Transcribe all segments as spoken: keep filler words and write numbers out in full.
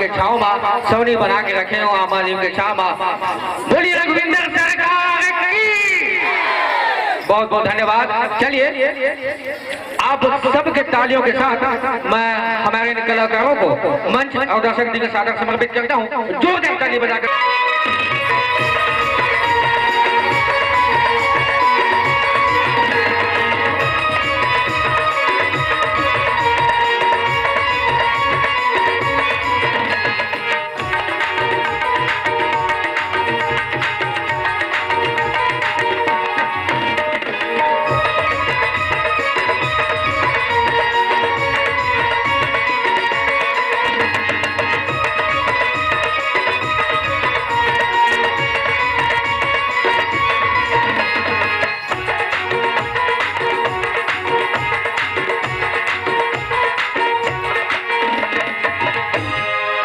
के छांव मा सवनी बना के रखे हो, आम आदमी के छांव मा। बोलिए रघुविंदर सरकार की। बहुत बहुत धन्यवाद। चलिए, आप सबके तालियों के साथ मैं हमारे इन कलाकारों को मंच और दर्शक जी के सादर समर्पित करता हूँ। जोरदार ताली बजाकर।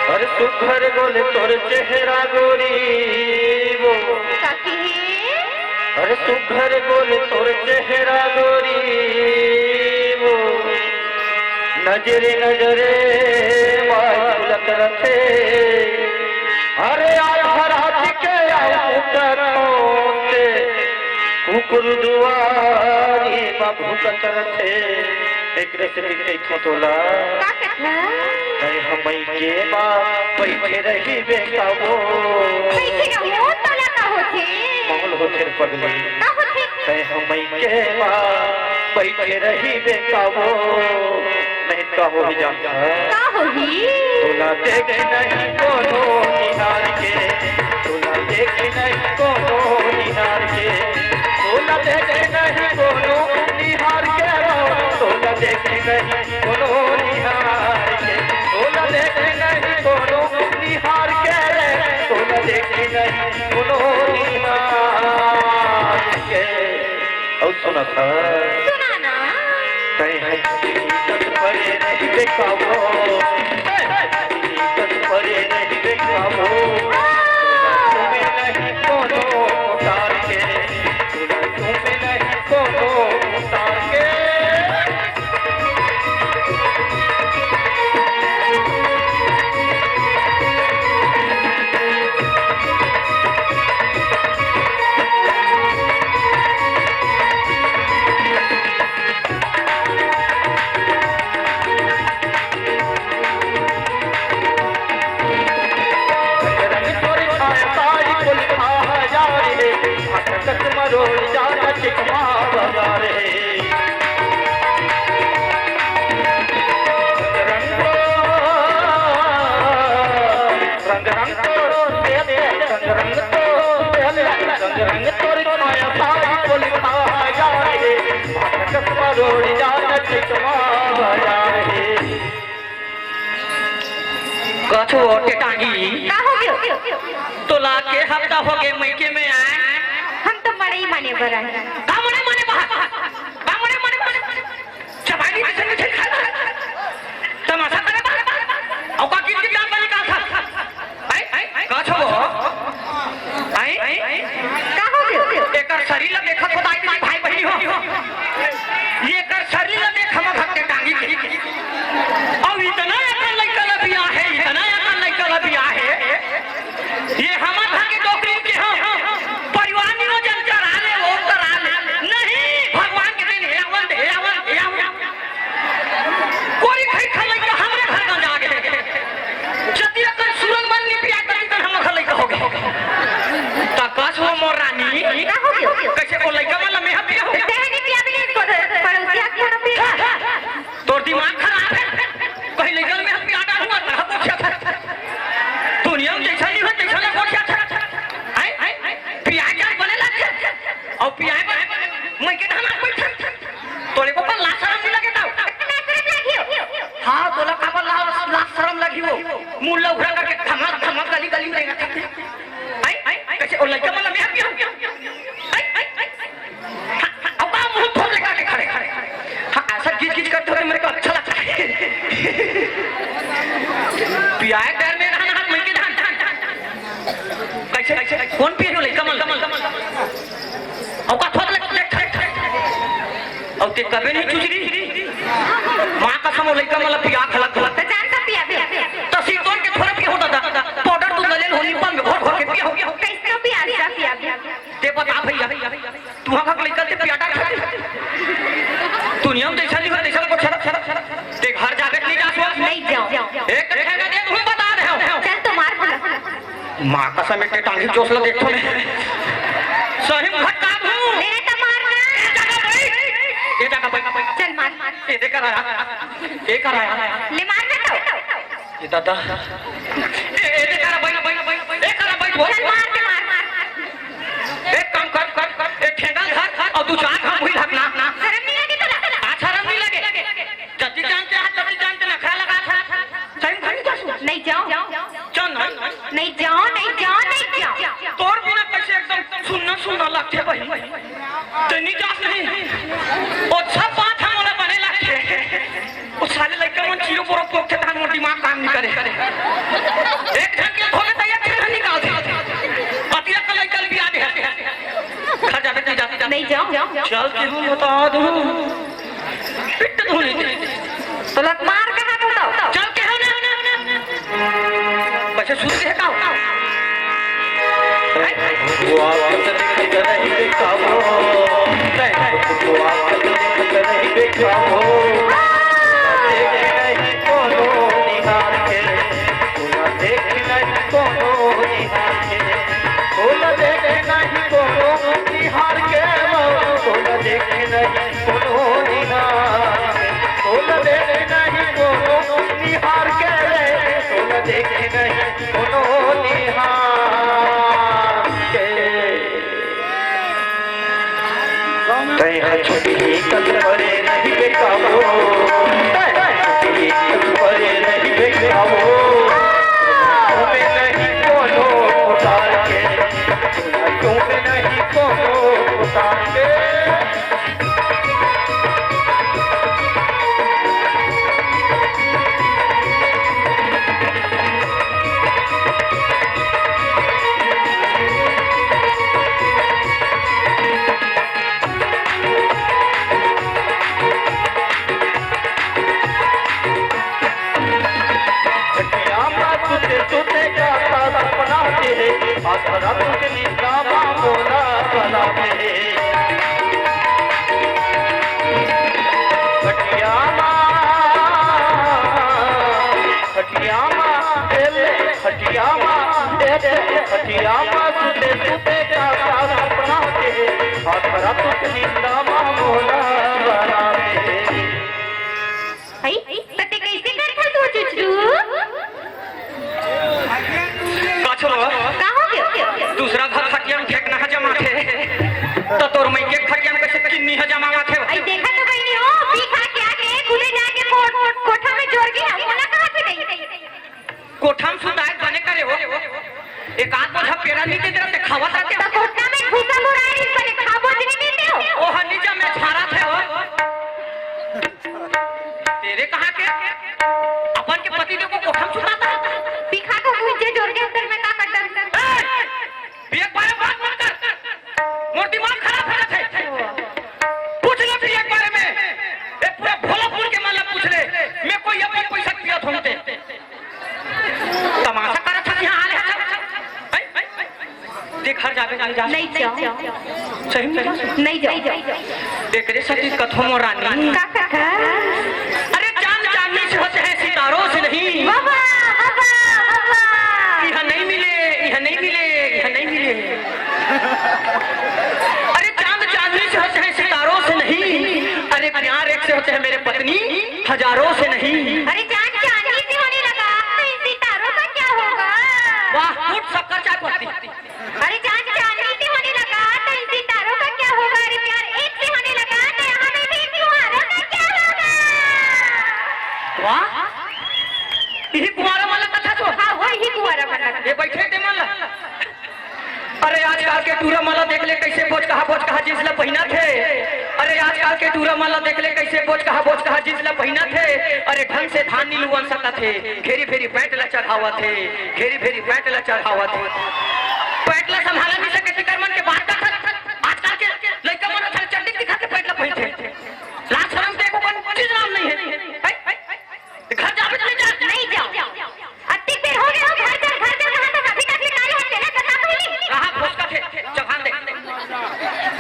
अरे सुघर गोल तोर चेहरा गोरी वो। काकी हे? अरे सुघर गोल तोर चेहरा गोरी वो। नजरे नजरे माय झुलत रथे। अरे आज रात के आऊ कुकुर दुआरी मा भुकत रथे। एकरे से भी कहिथों तोला। का कथस? तैं ह मइके मा बइठे रहिबे का वो। बइठे रहूं, तोला का होथे? मंगल होथे रे पगली। का होथे? तैं ह मइके मा बइठे रहिबे का वो। नहीं का होही जानथस? का होही? तोला देखे नहीं कोनो निहार के, तोला देखे नहीं कोनो निहार के, तोला देखे नहीं कोनो निहार के, तोला देखे नहीं कोनो निहार के, तोला देखे नहीं कोनो निहार के, तोला देखे नहीं कोनो निहार के। अउ सुनथस? सुना ना। तैं ह परे रहिबे का वो। तैं ह परे रहिबे का वो। तुमे नहीं कोनो उतार के। तुमे नहीं कोनो उतार के। रंग तोर छाया सारी कुल खा जा रे, भटकत मरोड़ जाना चिकमा बजा रे। रंग, रंग, रंग तोर, रंग, रंग तोर, रंग, रंग तोर छाया सारी कुल खा जा रे, भटकत मरोड़ जाना चिकमा बजा रे। कछु ओटे टांगी। का हो गयो? तोला के हफ्ता हो गए मइके में आए। हम तो मड़ई माने बर आए। का मड़ई माने बर? का मड़ई माने बर? चबाई नहीं, किसी ने खा। तमाशा करे बर। अउ का कितनी दाम बनी का था? आई, आई, का छो? आई? का हो गयो? एकर शरीर ला देखत हो, दाई, भाई बहिनी हो। ये एकर शरीर ला देख, हमर घर के टांगी के। अउ इतना एकर लइका ला बियाहे, इतना एकर लइका ला बियाहे। ये हमर घर के डोकरी के हो। परिवार नियोजन करा ले, वो करा ले। नहीं, भगवान के दिन हे आवन, हे आवन, हे आवन। कोरी खई खा लइका हमरे घर मा जागे। जतिया कर सूरज मन नी पिया, ततिया कर हमर घर लइका हो गए। त कस वो मोर रानी। का हो गयो? कइसे ओ लइका मन ला मैं ह पिया हो? तेहे नी पिया भी नहीं, पड़ोसिया के थोड़ा पिया। तोर दिमाग खराब हे। कहीं लइका ल मैं ह पिया डालूंगा, तोला कोठिया था। दुनिया में जइसा नहीं हो, तइसा ला कोठिया था। आय, आय, पिया के बने लग गया। अउ पिया बने, मइके धान आ बैठा। तोरे को पर लाज शरम नहीं लगे ताऊ? लाज शरम लगी हो। हाँ, तोला काबर लाज, लाज शरम लगी हो? मुंह ला उघरा करके धमक, धमक गली, गली में रेंगत हे। आई, आई, कइसे ओ लइका मन ला मैं ह पिया? आई, आई, आई। हाँ, हाँ, अब का मुंह थोप लगा के खड़े, खड़े। हाँ, ऐसा गिच, गिच करते हो तो मेरे को अच्छा लगता है। पियाए डर में रहना, हाथ में के धान, धान, धान। कइसे, कइसे, कइसे? कौन पिए हो लइका मन? अउ का थोप लग, लग, लग, लग। अउ ते कबे नहीं चुचरी? माँ कसम, ओ लइका मन ला पिया खलक, खलक। तो जान का पिया, पिया, पिया। तो सीतोन के थोड़ा पिया। माँ कसम, एक टांगी चोस ला देखथों मैं। सही में घटका दूँ। मेरा तो मार ना। ए जगह बैठ। ए जगह बैठ। चल मार। ए दे कर आया। ए कर आया। ले मार ना तो। ए दादा। ए, ए दे कर बैठ, बैठ, बैठ, बैठ। ए कर बैठ, बोल। चल मार दे, मार, मार। एक काम कर, कर, कर। एक ठेंगा धर, धर, और दू चार घाम हुई लगना। शर्म नहीं लगे तोला? आज शर्म नहीं लगे। जति जानते हैं, तति जानते नखरा लगा था। सही में घर नहीं जा सकते। नहीं जाओ। चल ना। नहीं जाओ, नहीं जाओ, नहीं जाओ। तोर बिना कैसे एकदम सुन्ना सुन्ना लगथे भाई। ते नहीं जास नहीं। ओ सब बात हम ओला बने लगथे। ओ साले लइका मन चिरो बोरो पोकथे तहान मोर दिमाग काम नहीं करे। एक झन के धोले तैयार थे निकाल दे। अतिया का लइका भी आ दे। घर जाबे नहीं जाते। नहीं जाओ। चल के हम बता दूं। पिट दूं नहीं। तो लत मार के हाथ उठाओ। चल के हो ना। बच्चे सुन के हटाओ। वो आप नहीं बेकाबू। वो आप नहीं बेकाबू। देख नहीं कोनो निहार के। तोला देख नहीं कोनो निहार के। तोला देख नहीं कोनो निहार के। तोला देख नहीं कोनो निहार के। तोला देख नहीं कोनो निहार के रे। तोला देख नहीं कोनो निहार के। तैं ह छुटही कस परे रहिबे काबू। तैं ह छुटही कस परे रहिबे काबू। तुमे नहीं कोनो उतार के, तुमे नहीं कोनो उतार के। खटिया मा सुते सुते का सपना के, आधा रात के निंदा मा मोला बना के। खटिया मा, खटिया मा, ए ले, खटिया मा, ए ले, खटिया मा सुते सुते का सपना के, आधा रात के निंदा मा मोला बना के। हई, त ते कइसे करथस ओ चुचरू? का छोरो? का हो गयो? दूसरा घर खटिया में फेंकना है जमा थे, त तोर मइके खटिया में कइसे किन्नी है जमा थे? अई देखा तो बहिनी हो, पी खा के आके खुदे जाके को-, को-, कोठा में जोर गया, मोला कहा थे नहीं? कोठा में सुताए बने करे हो। एक आध बोझा पेड़ा नहीं दे रहा, ते खावत रहते हो। त कोठा में भूसा बुराई बने खाबो नहीं देते हो। ओ हनी जा मैं छारा थे हो। तेरे कहाँ के? अपन के पति देव को कोठा में सुताता है। पिखा को मुझे जोर के अंदर में का कर डर? ए! एक बार बात मत कर। मोर दिमाग खराब हो जाथे। पूछ ले फिर एक बारे में। ए पूरा भोलापुर के मन ला पूछ ले। मैं कोई अपन पैसा पिया थोंते। तमाशा करत हस यहाँ आले हस। हैं? ते घर जाबे नहीं जा। नहीं जाओ। सही में नहीं जा। नहीं जाओ। एकरे सेती कथों मोर रानी। का कथा? अरे चांद चांदनी से होते हैं सितारों से नहीं। वाह, वाह, वाह, वाह, वाह। यह नहीं मिले, यह नहीं मिले, यह नहीं मिले। अरे चांद चांदनी से होते हैं सितारों से नहीं। अरे प्यार एक से होते हैं मेरे पत्नी, हजारों से नहीं। अरे चांद चांदनी से होने लगा तो इन सितारों का क्या होगा? वाह, फूट शक्कर चाय पत्ती। अरे चांद चांदनी से होने लगा तो इन सितारों का क्या होगा? अरे प्यार एक से होने लगा तो यहाँ में भी कुंवारों का क्या होगा? वाह, यही कुंवारा वाला कथा तो। हाँ, वही कुंवारा वाला। ये बैठे ते मन ला। अरे आजकल के टूरा मन ला देख ले, कैसे बोच कहा, बोच कहा जींस ला पहिना थे। अरे आजकल के टूरा मन ला देख ले, कैसे बोच कहा, बोच कहा जींस ला पहिना थे। अरे ढंग से धान नी लुवन सकत हे, घेरी भेरी पैंट ला चढ़ावत हे, घेरी भेरी पैंट ला चढ़ावत हे। पैंट ला संभाला नहीं सके, तेकर मन के बात करत। आजकल के लइका मन अथन चड्डी दिखा के पैंट ला पहिनथे। लाज शरम के एको कन चीज नाम नहीं है। हैं? घर जाबे तो नहीं जा? नहीं जाओ। अतिक बेर हो गए हो, घर चल, घर चल, कहाँ तक अभी तक ले काले हाथ चला, बता तो ही। कहाँ भोसका थे, चौहान दे।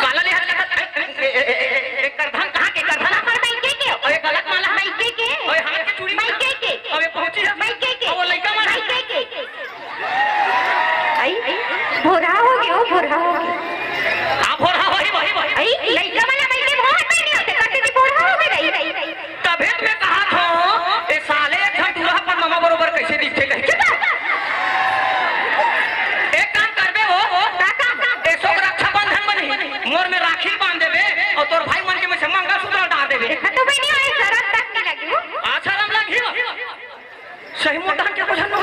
काला ले हाथ लगा, ए, ए, ए, ए, ए, करधन कहाँ के करधन? हमार मायके के। अरे गलत माला। मायके के। अरे हाथ के चूड़ी। मायके के। अरे पहुँची है। मायके के। अरे वो लइका माला। मायके के। लइका मन ला मइके भोर में नहीं होते, कते जी बूढ़ा हो गे रही। तभे तो मैं कहा था, ए साले एक झन टूरा अपन ममा बरोबर कैसे दिखथे कहिके। एक काम करबे वो, का काम? एसो के रक्षाबंधन बनही, मोर में राखी बांध देबे अउ तोर भाई मन के में से मंगलसूत्र डाल देबे। देखा तो बहिनी, ओए शरम तक नहीं लगी हो। आ शरम लगी हो। सही मुद्दा के बोला ना।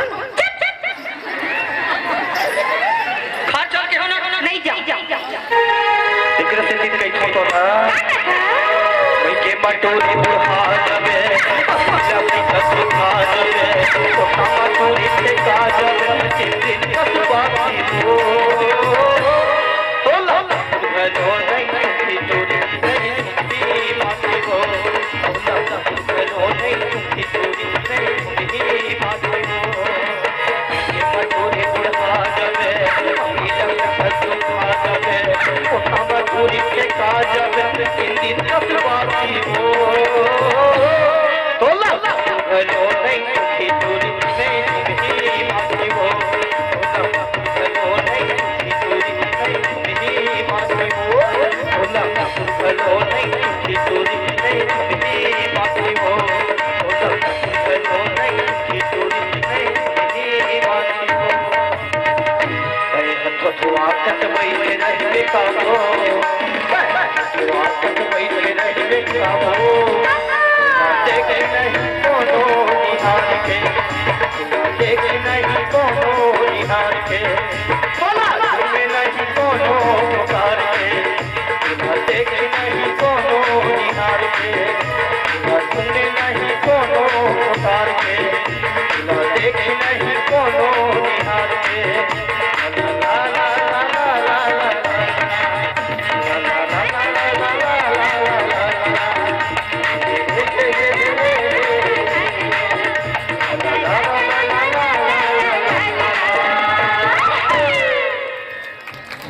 खा चल के हो ना। नहीं जाओ। एकरे से दिन कई ठो तो ना। का कथा? वही के मटोरी बुढ़ा जावे, जब भी कसु खा जावे, तो मटोरी के खा जावे, एक दिन कसु बाकी हो। तो लो, घरो नहीं की चोरी नहीं की बाकी हो। तो लो, घरो नहीं की चोरी नहीं की बाकी हो।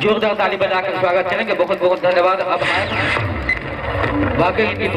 जोरदार ताली बजाकर स्वागत करेंगे। बहुत बहुत धन्यवाद। अब आए वाकई इनकी